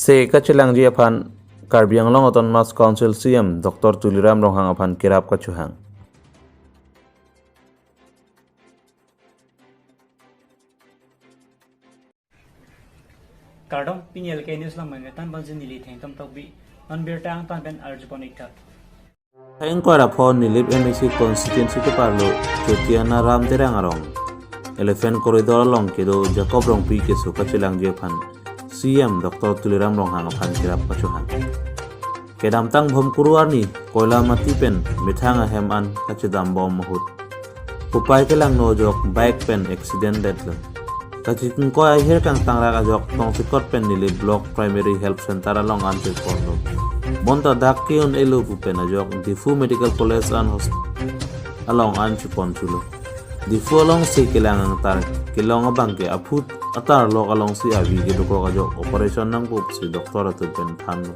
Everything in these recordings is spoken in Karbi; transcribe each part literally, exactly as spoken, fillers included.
Se kachelangji aphan Karbi Anglong Autonomous Council C E M Doctor Tuliram Ronghang aphan kerap kachohang. Kardom, pini L K News along mengtan banjin neli Thengtom Tokbi, non birta angtan pen arjupon iktha. Thengkoi ra pho Nilip M A C constituency keparlo Chotiana Ram Terang arong Elephant Corridor along kedo Jacob Rongpi keso kachelangji aphan C E M Doctor Tuliram Ronghang aphan kerap kachohang. Kedamtang Bhomkuru arni koila mati pen methang ahem an kachedambom ahut, kopai kelangno ajok bike pen accident detlo. Kachingkoi ahir kangtangrak ajok tongsekot pen Nilip Block Primary Health Center along an cheponlo. Bonta dak ke-un-elo pu pen ajok Diphu Medical College an hos-, along an chepon chulo. Diphu alongsi kelang angtar kelong abangke aphu atarlok alongsi avi kedokok ajok operation nangpo pusi doctor atum pen thanlo.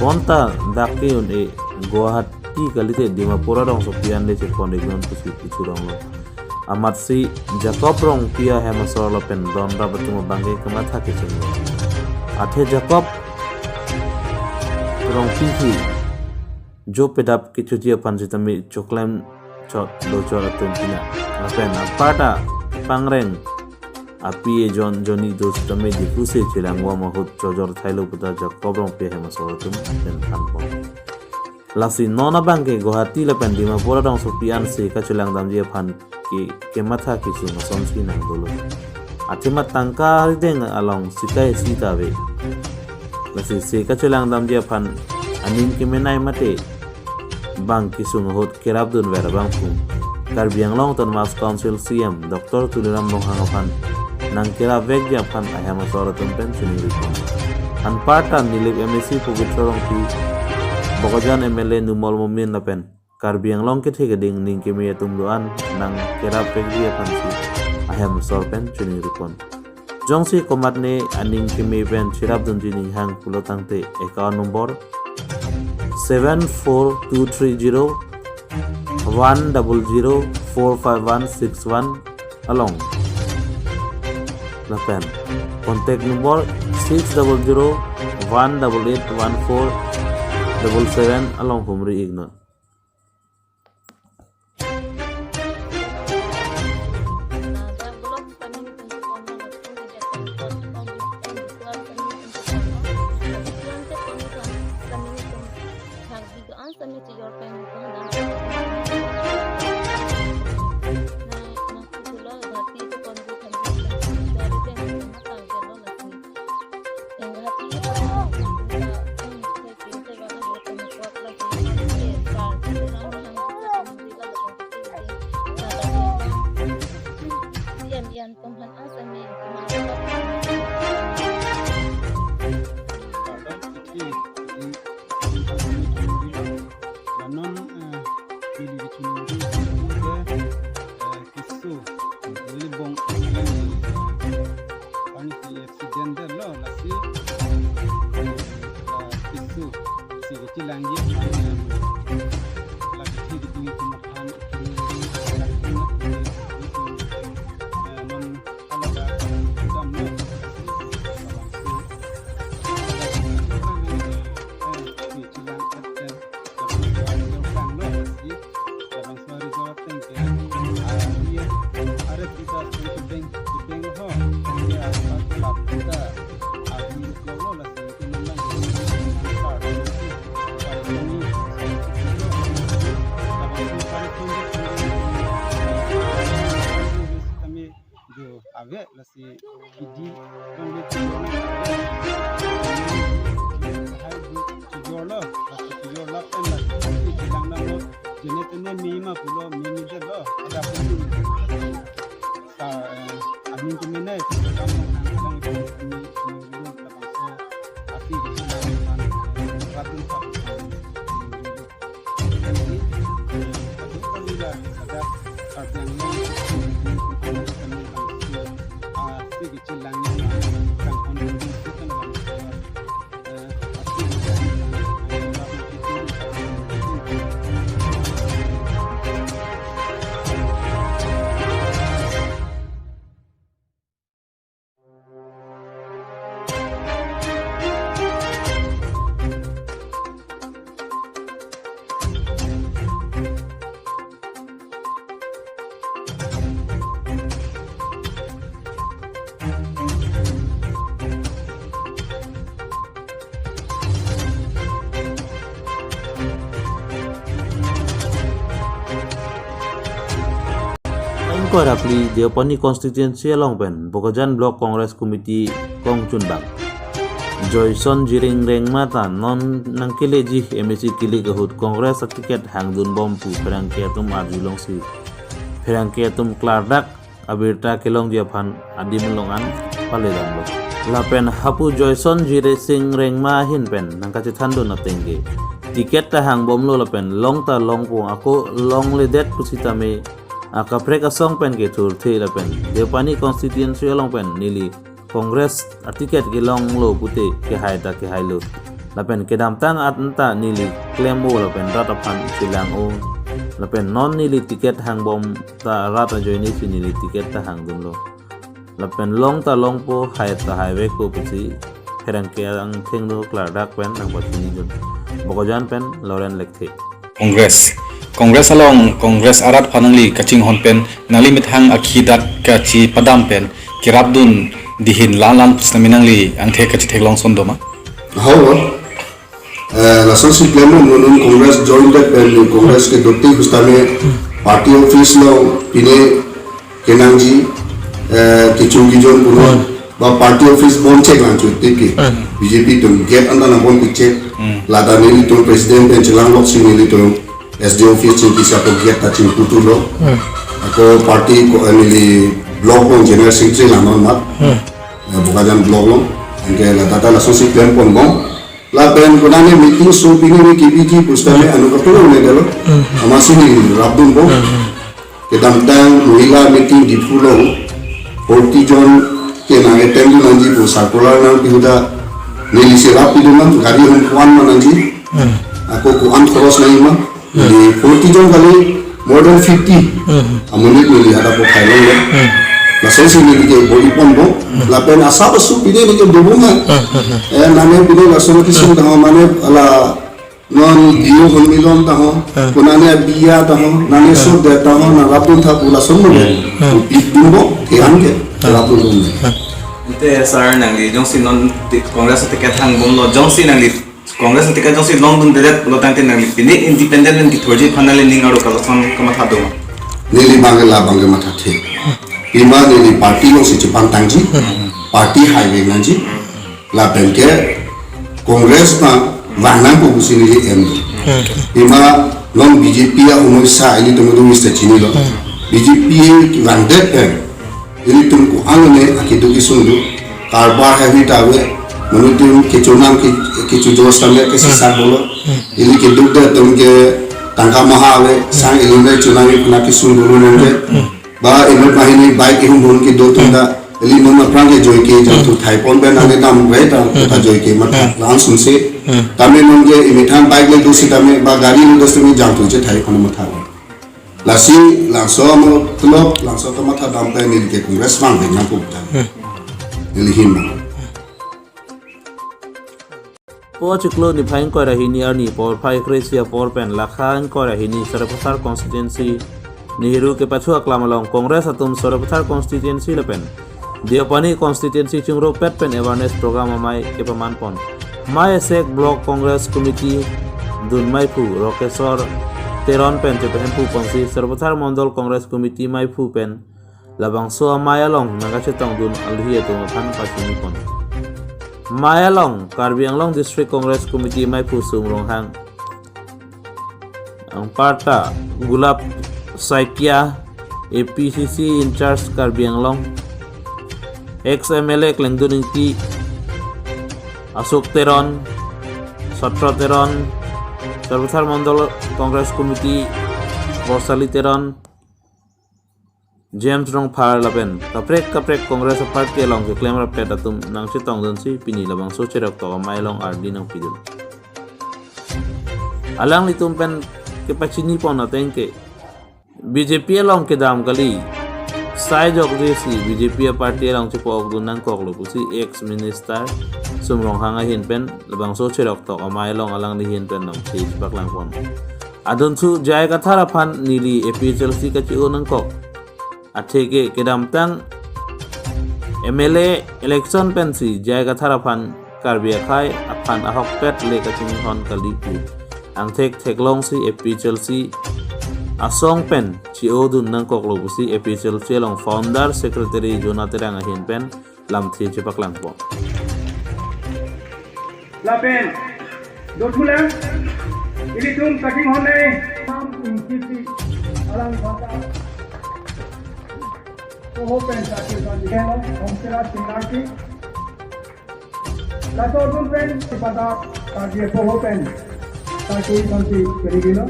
Bonta dak ke-un-e Guwahati kalite Dimapur arongsopi an le chepon iknon pusi puchuronglo. Amatsi Jacob Rongpi ahem asor lapen donrap atum abangke kematha kechenglo. Athe Jacob Rongpi hi jo pedap kechoji aphan sitame choklem chot dochot atum pina. Lapen aparta pangreng api ejon jonni do sitame Diphu si chelangvang ahut chojor thailo puta Jacob Rongpi ahem asor atum pen thanpon. Lasi non abangke Guwahati lapen Dimapur arongsopi ansi kachelang damji aphan ke kematha kesung asonsi nangdolo. Athema tangka rideng along sikai sita ave. Lasi se kachelang damji aphan aning kemenei mate bang kesung ahut kerapdunver abangphu Karbi Anglong Autonomous Council C E M Doctor Tuliram Ronghang aphan nangkerapvekji aphan ahem asor atum pen chiningripon. Anparta Nilip M A C Pabitra Rongpi, Bokajan M L A Numal Momin lapen Karbi Anglong kethe keding ning keme atum do-an nangkerapvekji aphansi ahem asor pen chiningripon. Jongsi komatne aning keme pen cherapdunji ninghang pulo tangte account number seven four two three zero one double zero four five one six one along. Lapen contact number six double zero one double eight one four double seven along humri iknon. Lanon, eh, pili kecil, eh, kisu, ini bong, eh, panik accident lo, lasi, eh, kisu, si kecil langit, eh, lagi di gedung pemeran, eh, non, kalau ada, sudah mau, eh, si kecil langit, eh, Kami jo ave lasi kidi kong le chijor na. Hai bu chijor lo, lasi chijor lap en lasi kelang nanglo, jene tene mi ma pulo, mi mi de lo, ada pun. Sa, eh, aning kemenei, kam nang nang ipu mi mi lo, labangso ati kelang nang, eh, ratin sa. ingkoi ra phli Deopani constituency along pen Bokajan Block Congress Committee kongchunbang Joyson Jiring Rengma ta non nangkeleji M A C kilik ahut Congress aticket hangdunbom pu pherangke atum arjulongsi pherangke atum klardak abirta kelongji aphan adim along an paledamlo. Lapen hapu Joyson Jiring Rengma ahin pen nangkachethandun ateng ke ticket ta hangbomlo lapen long ta longpo, ako longledet pusitame akaprek asong pen ke thurthe lapen Deopani constituency along pen neli Congress aticket kelonglo pute kehai ta kehailo. Lapen kedamtang anta neli klem-o lapen rat aphan chelang-o. Lapen non neli ticket hangbom ta rat ajoine si neli ticket ta hangdunlo. Lapen long ta longpo, hai ta haivekpo pusi pherangke angthengno klardak pen nangpachinidun. Bokajan pen Lawrence Lekthe. Congress. Congress along, Congress arat aphan nangli kachinghon pen, nangli methang akhi dak kachipadam pen, kerapdun dihin lan lan pusitame nangli angthek kachitheklong ason doma? Hawa. Eh, lasonsi klem-o, non Congress join det pen Congress kedote pusitame party office along pine kenangji, eh, kecho kejon pulo, ba party office bonchek lang chu tiki. Hmm. B J P atum gate anta nang bonpikchek. Hmm. Lata nelitum president pen chelang loksi nelitum S D O office chingkisa ko gate ta chingputulo. Hmm. Ako party ko, eh, neli block along general secretary lang non mat. Hmm. Eh, Bokajan block along. Anke lata ta lasonsi klemponbom. Lapen konane meeting so pine ni K B G pusitame anu kapulong ne delo. Hmm. Amatsi neli rapdunbom. Hmm. Kedamtang mohila meeting Diphu along forty jon ke nang-attend nangji pu circular nangpi ahut ta nelisi rapidun ma, gari hum ko-an ma nangji. Hmm. Ako ko-an khoros nangji ma. Hmm. Di forty jon kali, more than fifty. Hmm. Amonit neli hadapo khailonglo. Hmm. Lasonsi neli ke bor-iponbom. Hmm. Lapen asap asu pine neli ke dobom ma. Hmm, hmm, hmm. Eh, mane pine lason kisung Hmm. tangho mane ala non biyo honmilon tangho, Hmm. konane biya tangho, nane Hmm. sot de tangho, nang rapdun tha pu lason mo de. Hmm. Pu pidunbom, thehan ke, Hmm. rapdunbom de. Hmm. Ante sir nangli jongsi non ti-, Congress ticket hangbomlo, jongsi nangli Congress ticket jongsi longdundedet pulo tangte nangli pine independent pen kethurji aphan nangli ning arlo kalason kamatha doma? Neli abang ke la abang ke mathathe. Pima neli party alongsi chepangtangji, Hmm. party haivek nangji. Lapen ke Congress ta vang nangpo pusi neli em do. Hmm. Pima non B J P ahomoi sa ilitum do Mister chinilo. Hmm. B J P vangdet pen ilitum ko-an ne akedo kesung do. Karbar heavy ta ave. Mane itum kechonam ke, kecho jos tame ke Hmm. sisa bolo. Hmm. Ili keduk det atum ke tangka maha ave. Hmm. Sang ili ne chonam ipuna kesung dolo nangke. Hmm. Ba inut banghini bike ihum hum kedo atum Hmm. ta, ili non aphrang ke joike jangthu Hmm. thaipon pen ane dam rai ta Hmm. ta joike mat Hmm. langsung se. Hmm. Tame non ke imethang bike le do sitame ba gari le do sitame jangthu chethaipon matha. Lasi labangso mo telok, labangso kamatha dam pen neli ke Congress vangvek nangpo ta. Hmm. Neli ahin ma. Po chiklo niphai ingkoi ra hini arni porphai kre-isi apor pen lakha ingkoi ra hini Sarupathar constituency Nehru kepathu aklam along Congress atum Sarupathar constituency lapen Deopani constituency chingropet pen awareness program amei kepamanpon. Mei asek Block Congress Committee dun meiphu Rokesor Teron pen chepahemphu ponsi Sarupathar Mondol Congress Committee meiphu pen labangso amei along nangkachetongdun alohi atum aphan pachinipon. Mei along Karbi Anglong District Congress Committee meiphu Sum Ronghang, anparta Gulab Saikia, A P C C in charge Karbi Anglong, ex M L A Klengdun Ingti, Ashok Teron, Sotro Teron, Sarupathar Mondol Congress Committee Borsali Teron, James Rongphar lapen kaprek kaprek Congress party along keklem rapet atum nangchetongdunsi pini labangso cheroktok amei along ardi nangpidun. Alanglitum pen kepachinipon ateng ke B J P along kedam kali, sai jokjesi B J P aparty along chepa-okdun nangkoklo pusi ex minister Sum Ronghang ahin pen labangso cheroktok amei along alangli ahin pen nangsi chepaklangpon. Adun thu J I Kathar aphan neli A P H L C kachi-o nangkok. Atheke kedamtang M L A election pensi J I Kathar aphan Karbi akhei aphan ahokpet le kachinghon kali pu angthek theklongsi A P H L C asong pen chi-odun nangkoklo pusi A P H L C along founder secretary Jona Terang ahin pen lamthe chepaklangpo. Lapen dothulang ilitum saking honai sam ingkiti alang bata oho pen sati sati keno homsera sinarki. Laso dun pen pada tagi poho pen tagi santi perigilo.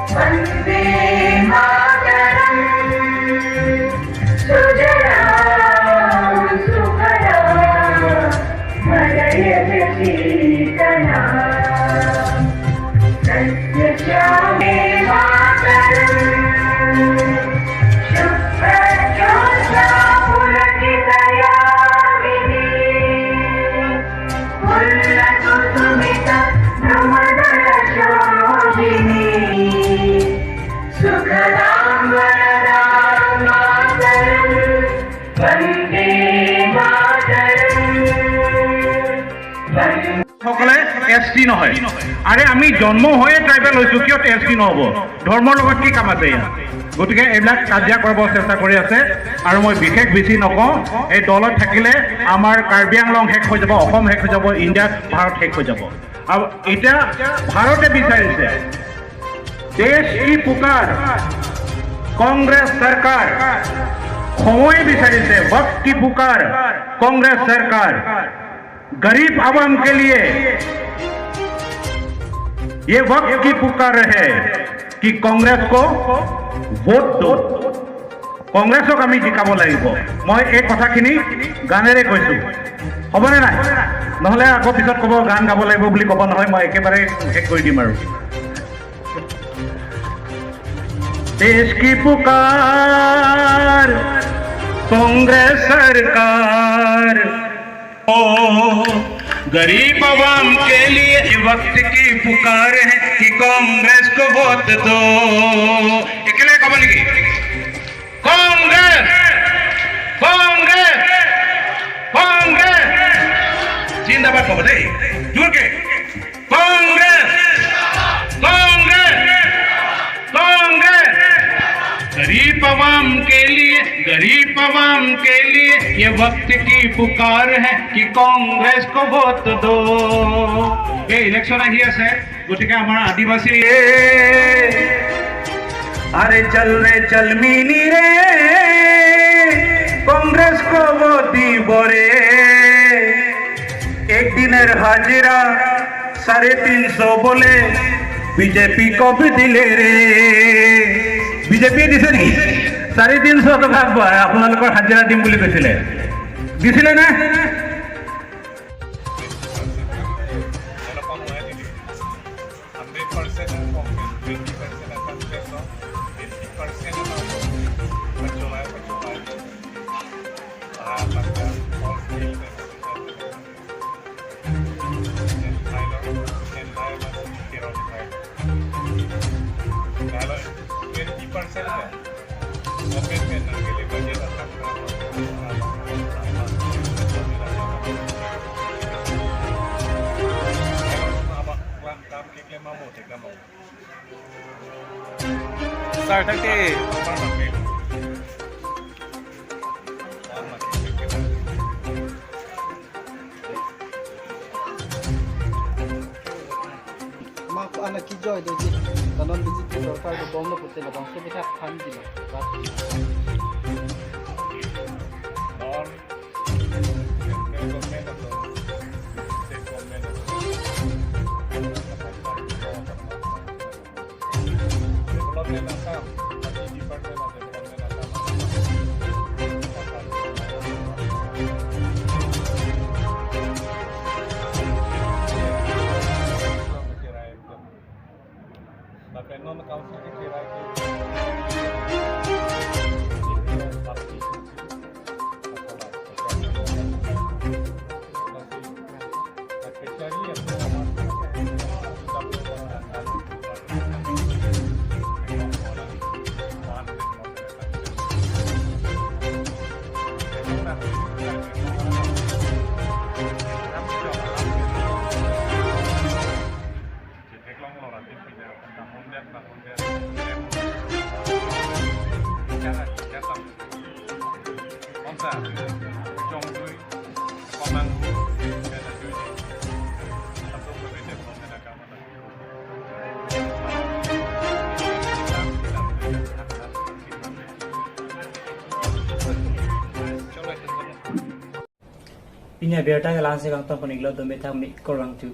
Vande मातरम्। सुजलां सुफलां मलयजशीतलाम्। सस्यश्यामलां मातरम्। शुक्लज्योत्स्नां पुलकितयामिनीम्। फुल्लकुसुमितद्रुमदलशोभिनीम्। सुखदां वरदां मातरम् वन्दे मातरम्। সকলে এছ টি নহয়। আৰে, আমি জন্ম হৈয়ে ট্ৰাইবেল হৈছো, কিয় এছ টি নহ'ব? ধৰ্মৰ লগত কি কাম আছে ইয়াত? গতিকে এইবিলাক কাজিয়া কৰিব চেষ্টা কৰি আছে। আৰু মই বিশেষ বেছি নকওঁ, এই দলত থাকিলে আমাৰ কাৰ্বি আংলং শেষ হৈ যাব, অসম শেষ হৈ যাব, ইণ্ডিয়া, ভাৰত শেষ হৈ যাব। আৰু এতিয়া ভাৰতে বিচাৰিছে, দেশ কি পুকাৰ, কংগ্ৰেছ চৰকাৰ, সময় বিচাৰিছে, वक्त की पुकार, कांग्रेस सरकार। गरीब आवाम के लिए ये वक्त की पुकार है कि कांग्रेस को वोट दो। কংগ্ৰেছক আমি জিকাব লাগিব। মই এই কথাখিনি গানেৰে কৈছো, হ'বনে নাই? নহ'লে আকৌ পিছত ক'ব গান গাব লাগিব বুলি ক'ব নহয়, মই একেবাৰে শেষ কৰি দিম আৰু। देश की पुकार, कांग्रेस सरकार। ओ, गरीब आवाम के लिए वक्त की पुकार है कि कांग्रेस को वोट दो। একেলগে ক'ব নেকি? কংগ্ৰেছ, কংগ্ৰেছ, কংগ্ৰেছ জিন্দাবাদ ক'ব দেই, জোৰকে। কংগ্ৰেছ, কংগ্ৰেছ, কংগ্ৰেছ। गरीब आवाम के लिए, गरीब आवाम के लिए ये वक्त की पुकार है कि कांग्रेस को वोट दो। এই ইলেকশ্যন আহি আছে, গতিকে আমাৰ আদিবাসী। अरे चल रे चल मिनी रे, कांग्रेस को वोट দিব रे। एक दिनर हाजिरा साढ़े तीन सौ बोले, बीजेपी को भी দিলে রে। বিজেপিয়ে দিছে নেকি? চাৰে তিনিশ টকা আপোনালোকৰ হাজিৰা দিম বুলি কৈছিলে, দিছিলে নে? Hundred percent ang Congress, twenty percent ang Congress, no? Eighty percent ang Congress. Pachulai, pachulai. Ah, pagka, all state, and Taylor, and Taylor, Taylor. Taylor, twenty percent ang Open pen nangkele budget attack na. Abang keklem, kam keklem amo, keklem amo. Sir, thank you. Mako anak kijoi doji. Tanon B J P sorkar do bomlo pute labang subidha khan dilo. Development Assam, Department of Development Assam. Lapen non council kekirai ke. Pini abirta ke la-ansi kangton pon-iklo, dome thang me korang tu.